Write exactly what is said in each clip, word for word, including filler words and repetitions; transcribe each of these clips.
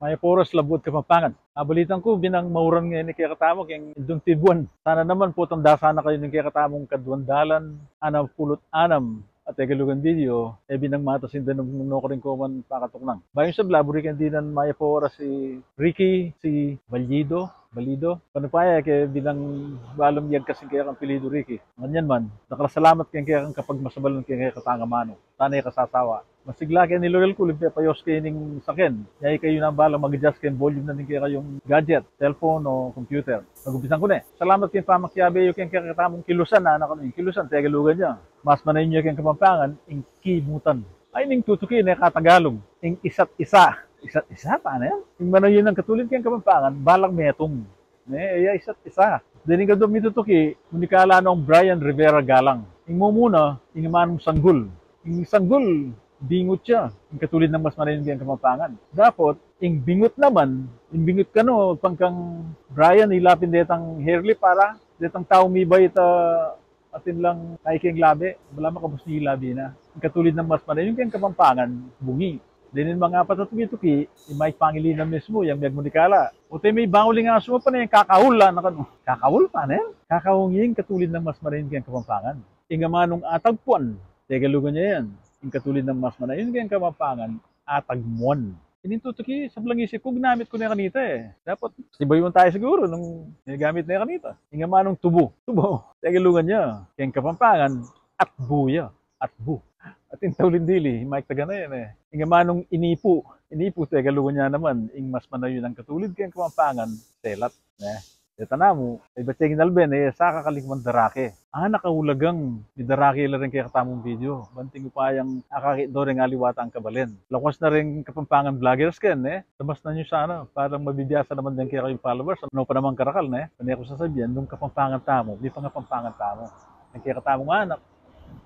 Mayap a oras, Labuad Kapampangan. Abalitan ku, binang mauran ngeni kekatamu keng Indung Tibuan. Sana naman potang dasa na kayu ning kekatamung kaduang dalan anam pulu't anam a Tegalugan video, e binang matasindan nung nukarin ko man pakatuknang. Bayu ing sabla, buri keng dinan mayap a oras si Ricky, si Balido, Balido. Panupaya ke binang balang yagkas ing kekang apelyidu Ricky. Nganyan man, dakal a salamat keng kekang kapagmasabalan keng kekatang amanu. Sana e kasasawa. Masigla ke ing lugal ku, limpe payos ke ning saken. Nya ikayu nang balang mag-adjust keng volume na ning kekayung gadget, cellphone o computer. Pag-umpisan ku ne. Salamat keng pamakiabe yu keng kekatamung kilusan, anak, anu ing kilusan, Tegalugan ya. Mas manayun ya keng Kapampangan ing kimutan. Ay, ning tutuki ne ka Tagalog, ing isa't isa. Isa't isa, paano yan? Ing manayun a katulid keng Kapampangan, balang metung. Ne, e ya isa't isa. Dening kaduang mitutuki, munikala nong Brian Rivera Galang. Ing mumuna, ing amanung sanggul. Ing sanggul, bingut ya. Ing katulid nang mas manayun keng Kapampangan. Dapot, ing bingut naman, ing bingut kanu, pangkang Brian, ila pin detang hair lip, para detang tau mibait a atin lang kaikeng labi, bala makabus ne ing labi na. Ing katulid nang mas manayun keng Kapampangan, bungi. Dening mangapat a tuki-tuki, i Mike Pangilinan mismu, yang megmunikala. Ote, me bang uling asu, pane yang kakaul, anak, anu. Kakaul, pane yang? Kakaung ing katulid nang mas manayun keng Kapampangan. Ing amanung atagpuan, Tegalugan ya yan. Ing katulid nang mas manayun keng Kapampangan, atagmuan. Ining tutuki, sablang isip ku, ginamit ku ne kanita e. Dapat, sibayuan tayu siguru nung ginagamit ne kanita. Ing amanung tubu. Tubu. Tegalugan ya. Keng Kapampangan, atbu ya. Atbu. Atin taulin dili, i Mike taga na yan e. Ing amanung inipu. Inipu, Tegalugan ya naman. Ing mas manayun a katulid keng Kapampangan, selat. Ne? Deta namu, e, ibat ya ing alben, e, saka kalikman darake. Anak, a ulagang midarake la reng kekatamung video. Banting upayang akakit do reng aliwa tang kabalen. Lakwas na reng Kapampangan vloggers ken, e. Tamasnan yu sana, parang mabibiasa naman deng kekayung followers. Ano pa namang karakal, ne? Pane ku sasabian, nung Kapampangan tamu, mipangapampangan tamu. Deng kekatamung anak,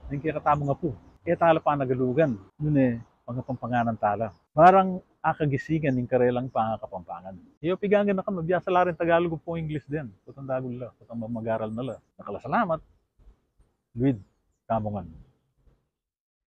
deng kekatamung apu. E tala panagalugan. Nune, pangapampanganan tala. Parang akagisingan ing karelang pangakapampangan. Iyo, piganganakan, mabiasa la ring Tagalog ampong English den. Potang dagul la, potang mamagaral na la. Dakal a salamat. Luid tamu ngan.